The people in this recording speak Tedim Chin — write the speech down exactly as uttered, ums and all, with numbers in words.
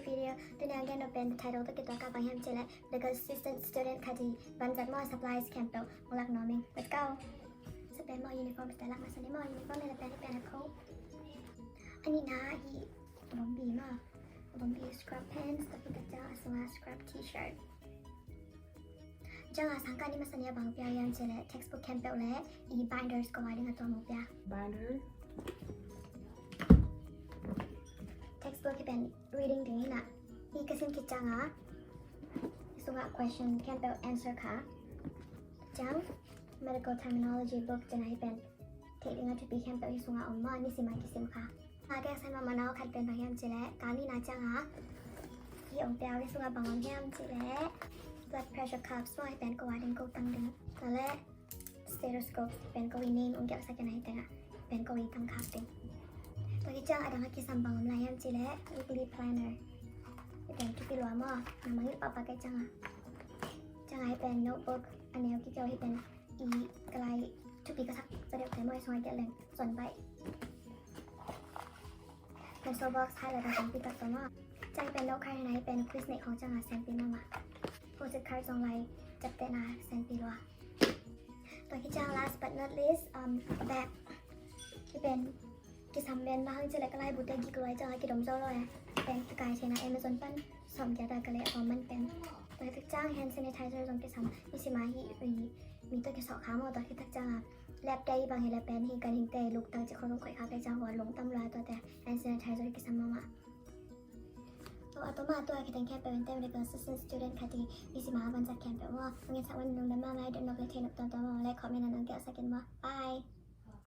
Video tuni a gen nop pen title tawh kituak a, bang hiam cih leh medical assistant student khat i vanzat maw, supplies khempeuh hong lak nuam ing. Let's go. Sa pen maw, uniform te lak masa ni maw. Uniform hi leh pen, hi pen a coat. A nihna hi bombi maw. Bombi scrub pants, tua khit teh ciang a sungah scrub t-shirt. Ciang a sang kah ni masa ni a bang pia hiam cih leh textbook khempeuh leh i binders ko a ding a tua mu pia. Binder. Textbook hi pen reading ding hi na. Hi ka sim khit ciang a, hi sungah question khempeuh answer kha. Ciang medical terminology book, ciang a hi pen theih ding a thupi khempeuh hi sungah om maw, nisim a kisim kha. A kei a san mahmah na khat pen bang hiam cih leh, kal nihna ciang a hi ong pia, hi sungah bang om hiam cih leh blood pressure cuffs maw, hi pen ko a ding, ko tang ding. Tua leh stethoscope, hi pen ko i name ong gelhsak in a, hi teng ah hi pen ko i tang khak ding. Tua khit ciang a dang a kisam bang om lai hiam cih leh weekly planner. Hi pen thupi lua maw, na mangngilh pahpah kei ciang a. Ciang a hi pen notebook, a neu kikeu, hi pen i ka lai thupi ka sak za deuh te maw, hi sungah gelh leng zon baih. Pencil box, highlighter tampi tak zong maw. Ciang hi pen note card hi na, hi pen quiz neih khawng ciang a siampi mahmah. Post-it card zong lai ciaptehna siampi lua. Tua khit ciang last but not least, um, bag. Hi pen kisam pen bang hang cih leh ka laibu te gik lua hi ciang a kidom zo lo e. Hi pen kikai theihna Amazon pan sawmgiat a ka lei a om man pen. Tua khit ciang hand sanitizer zong kisam, nisim a hi ui mi tawh kisawh kha maw. Tua khit ciang a lab te i bang hi leh pen hi ganhing te luktak cih khong zong khoih kha kei ciang hua lungtam lua, tuate hand sanitizer kisam mahmah. Tua a tua mah tua khiteng khempeuh in te medical assistant student khat i nisim a vanzat khempeuh maw, hong ensak ua, lungdam mahmah. I dot nop leh thei nop tuamtuam maw leh comment ah nong gelhsak in maw. Bye.